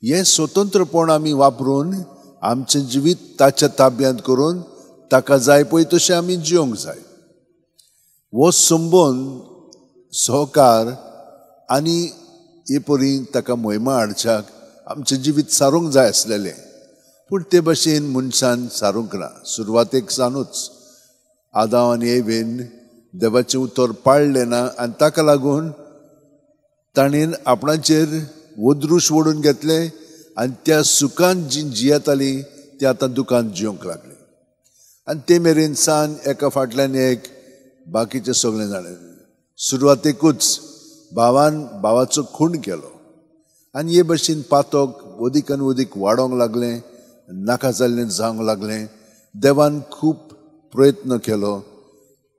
हें स्वतंत्रपण आमी वापरून आमचें जिवीत ताच्या ताब्यांत करून ताका जाय पळय तशें आमी जिवंक जाय. हो संबंद सहकार आनी हे परी ताका मोहिमा हाडच्याक आमचें जिवीत सारूंक जाय आसलेलें. पूण ते भशेन मनशान सारूंक ना. सुरवातेक सानूच आदांव आनी एवेन देवाचें उतर पाळ्ळें ना आनी ताका लागून ताणें आपणाचेर वदृश ओडून घेतलें आनी त्या सुखान जी जियेतालीं ती आतां दुखान जिवंक लागली. आनी ते मेरेन सान एका फाटल्यान एक बाकीचे सगळें जाणें. सुरवातेकूच भावान भावाचो खून केलो आनी हे भशेन पातक अदीक आनी अदीक वाडोवंक लागलें, नाका जाल्लें जावंक लागलें. देवान खूब प्रयत्न केलो,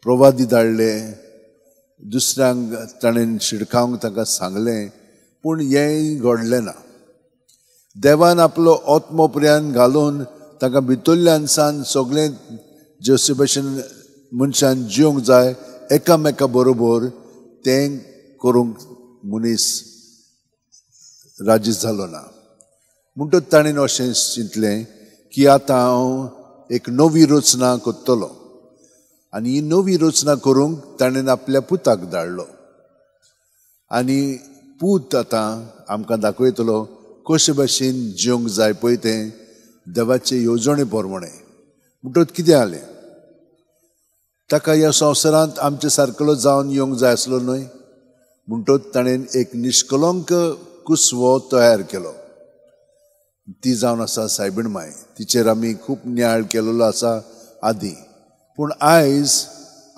प्रवादी धाडले, दुसऱ्यांक ताणें शिडकावंक तांकां सांगलें, पूण हेंय घडलें ना. देवान आपलो आत्मो पर्यंत घालून तांकां भितरल्यान सान सगळें जशे भशेन मनशान जिवंक जाय एकामेका बरोबर तें करूंक मनीस राजी जालो ना. म्हणटच ताणें अशें चिंतलें की आतां हांव एक नवी रचना करतलो आनी ही नवी रचना करूंक ताणें आपल्या पुताक धाडलो आनी पूत आतां आमकां दाखयतलो कशे भशेन जिवंक जाय पळय तें देवाचे येवजणे प्रमाणें. म्हणटच कितें जालें, ताका ह्या संवसारांत आमचे सारकेलो जावन येवंक जाय आसलो न्हय. म्हणटच ताणें एक निश्कलंक कुसवो तयार केलो, ती जावन आसा सायबीण माय. तिचेर आमी खूब नियाळ केलेलो आसा आदी. पूण आयज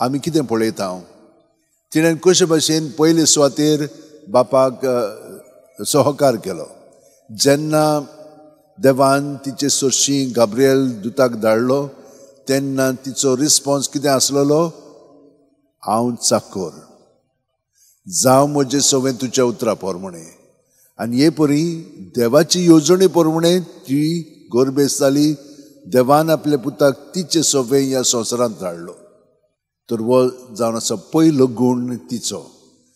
आमी कितें पळयता, तिणें कशे भशेन पयले सुवातेर बापाक सहकार केलो. जेन्ना देवान तिचे सरशी गाब्रियल दुताक धाडलो तेन्ना तिचो रिस्पॉन्स कितें आसलेलो, हांव चाकोर, जावं म्हजें सगळें तुज्या उतरा प्रमाणें. आनी हे परी देवाची येवजणे प्रमाणें ती गर्भेस्त जाली. देवान आपल्या पुताक तिचे सगळें ह्या संवसारांत धाडलो. तर हो जावन आसा पयलो गूण तिचो.